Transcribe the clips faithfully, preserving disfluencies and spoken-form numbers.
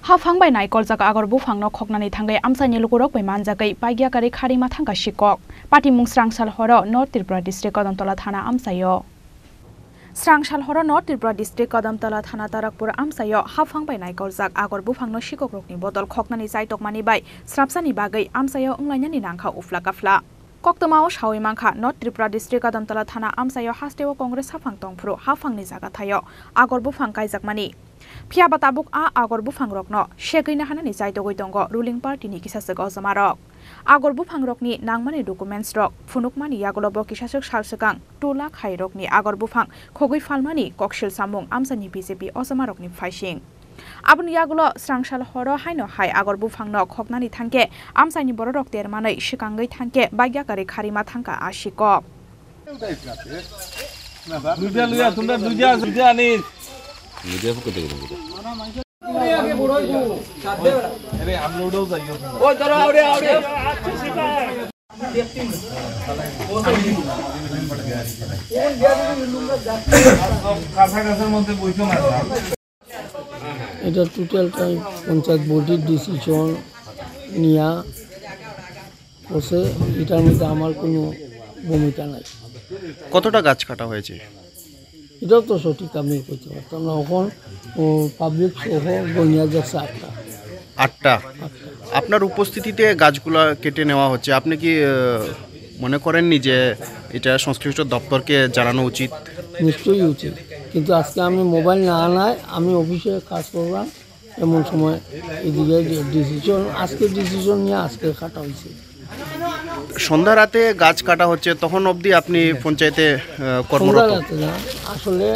Haphang bai naikoljak agor buphangno khoknani thangwi amchaini lukurok bai manjagwi paigya karwi kharima thangkha sikok. Patimung srangsal horo North Tripura district Kadomtola thana amchaio. Srangsal horo North Tripura district Kadomtola thana Tarakpur amchaio haphang bai naikoljak agor buphangno sikokrokni bodol khoknani chaitokmani bai srapsani bagwi amchaio wnglainani nangkha uphla kaphla. Koktwmao sawi mankha, North Tripura district Kadomtola thana amchaio hasteo Congress haphang tongphuru haphangni jaga thaio agor buphang kaijakmani. Phiyaba tabuk a agor buphangrokno segwi nahanani chaitogwi tongo ruling party ni kisaswk ojomarok. Agor buphangrokni nangmani documents rok phunukmani yagulo bo kisaswk sal swkang two lakh hai rokni agor buphang khogwi phalmani koksil samung amchaini B J P ojomarokni phaising. Aboni yagulo srangsal horo haino hai agor buphangno khoknani thangkhe amchaini bororok termanwi swkangwi thangkhe bagya karwi kharima thangkha a sikok. দুইটা লইয়া, তোমরা দুইটা আছে, দুইটা আনিস। দুইটা পকেটে গেলে দুইটা। আরে, আনলোডও যাইও তোমরা। ওই, ধরো, আউরে, আউরে। কাছাকাছির মধ্যে বইছো না। এটা টোটালটাই পঞ্চায়েত বডির ডিসিশন নিয়া করছে, এটার মধ্যে আমার কোনো ভূমিকা নাই। কতটা গাছ কাটা হয়েছে? এটাও তো সঠিক আমি কইতে পারতাম না। এখন, ও, পাবলিক সহ গনিয়া যাচ্ছে আটটা। আটটা। আটটা। আপনার উপস্থিতিতে গাছগুলা কেটে নেওয়া হচ্ছে, আপনি কি, আহ, মনে করেননি যে এটা সংশ্লিষ্ট দপ্তরকে জানানো উচিত? নিশ্চয়ই উচিত, কিন্তু আজকে আমি মোবাইল না আনায় আমি অফিসে কাজ করলাম, এমন সময় এদিকে যে ডিসিশন, আজকে ডিসিশন নিয়ে আজকে কাটা হয়েছে। সন্ধ্যা রাতে গাছ কাটা হচ্ছে, তখন অবধি আপনি পঞ্চায়েতে, আহ, কর্মরত? সন্ধ্যা রাতে না, আসলে,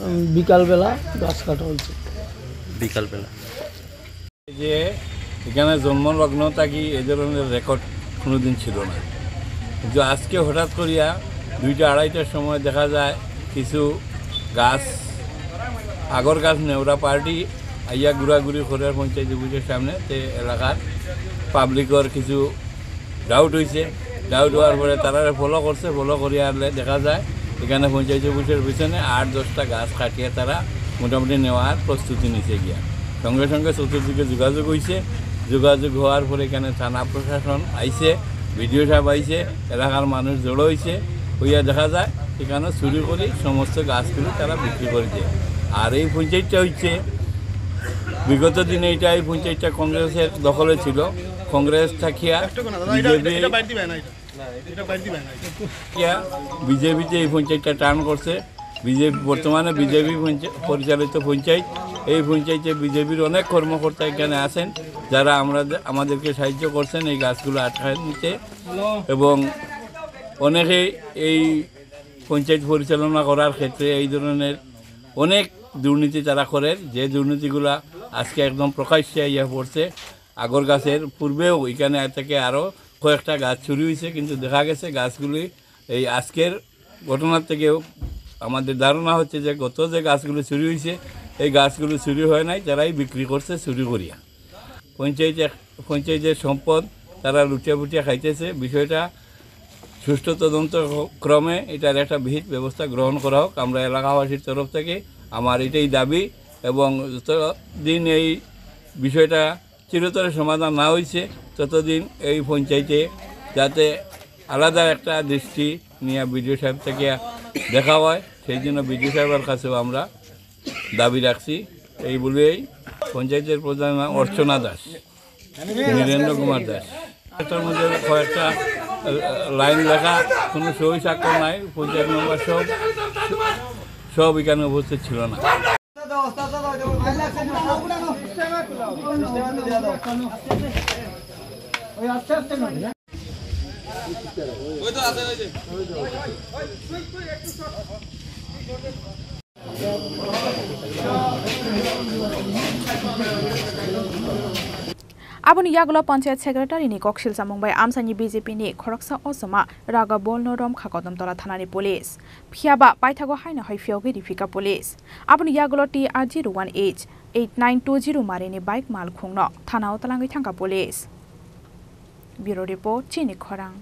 উম, বিকালবেলা গাছ কাটা হয়েছে। বিকালবেলা। যে এখানে জন্মলগ্ন থাকি এ ধরনের রেকর্ড কোনোদিন ছিল না, কিন্তু আজকে হঠাৎ করিয়া দুইটা আড়াইটার সময় দেখা যায় কিছু গাছ, আগর গাছ নেওরা পার্টি আইয়া ঘুরাঘুরি করে পঞ্চায়েত অফিসের সামনে, তে এলাকার পাবলিকর কিছু ডাউট হইছে। ডাউট হওয়ার পরে তারা ফলো করছে, ফলো করিয়া আনলে দেখা যায় এখানে পঞ্চায়েত অফিসের পিছনে আট দশটা গাছ কাটিয়ে তারা মোটামুটি নেওয়ার প্রস্তুতি নিছে গিয়া। সঙ্গে সঙ্গে চতুর্দিকে যোগাযোগ হইছে, যোগাযোগ হওয়ার পরে এখানে থানা প্রশাসন আইছে, বিডিও সাহেব আইছে, এলাকার মানুষ জড়ো হইছে, হইয়া দেখা যায় এখানে চুরি করে সমস্ত গাছগুলো তারা বিক্রি করে দেয়। আর এই পঞ্চায়েতটা হচ্ছে বিগত দিনে এটা, এই পঞ্চায়েতটা কংগ্রেসের দখলে ছিল। কংগ্রেস থাকিয়া বিজেপি, বিজেপিতে এই পঞ্চায়েতটা টার্ন করছে। বিজেপি, বর্তমানে বিজেপি পঞ্চা-, পরিচালিত পঞ্চায়েত। এই পঞ্চায়েতে বিজেপির অনেক কর্মকর্তা এখানে আছেন, যারা আমরা, আমাদেরকে সাহায্য করছেন এই গাছগুলো আটকায় নিতে। এবং অনেকেই এই পঞ্চায়েত পরিচালনা করার ক্ষেত্রে এই ধরনের অনেক দুর্নীতি তারা করেন, যে দুর্নীতিগুলা আজকে একদম প্রকাশ্যে আইয়া পড়ছে। আগর গাছের পূর্বেও এখানে থেকে আরও কয়েকটা গাছ চুরি হয়েছে, কিন্তু দেখা গেছে গাছগুলি এই আজকের ঘটনার থেকেও আমাদের ধারণা হচ্ছে যে গত যে গাছগুলো চুরি হয়েছে, এই গাছগুলো চুরি হয় নাই, তারাই বিক্রি করছে চুরি করিয়া। পঞ্চায়েত এক-, পঞ্চায়েতের সম্পদ তারা লুটিয়া পুটিয়া খাইতেছে। বিষয়টা সুষ্ঠু তদন্ত ক্রমে এটার একটা বিহিত ব্যবস্থা গ্রহণ করা হোক। আমরা এলাকাবাসীর তরফ থেকে আমার এটাই দাবি, এবং যতদিন এই বিষয়টা চিরতরে সমাধান না হয়েছে, ততদিন এই পঞ্চায়েতে যাতে আলাদা একটা দৃষ্টি নিয়ে বিডিও সাহেব থেকে দেখা হয়, সেই জন্য বিডিও সাহেবের কাছেও আমরা দাবি রাখছি। এই বলেই পঞ্চায়েতের প্রধান নাম অর্চনা দাস, নীরেন্দ্র কুমার দাস। এটার মধ্যে কয়েকটা, আহ, লাইন লেখা, কোনো সই স্বাক্ষর নাই, পঞ্চায়েত মেম্বার সব, সব এখানে উপস্থিত ছিল না। Aboni yagulo panchayat secretary ni kok silsamung bai amchaini B J P ni khoroksa ochoma Raga Bolno romkha Kodamtola thanani police. Phiyaba paithago haino hai phiyogwi riphika police. Aboni yagulo T R zero one H eight nine two zero marini bike malkhungno thanao twlangwi thangkha police. Bureau report, Chini Khorang.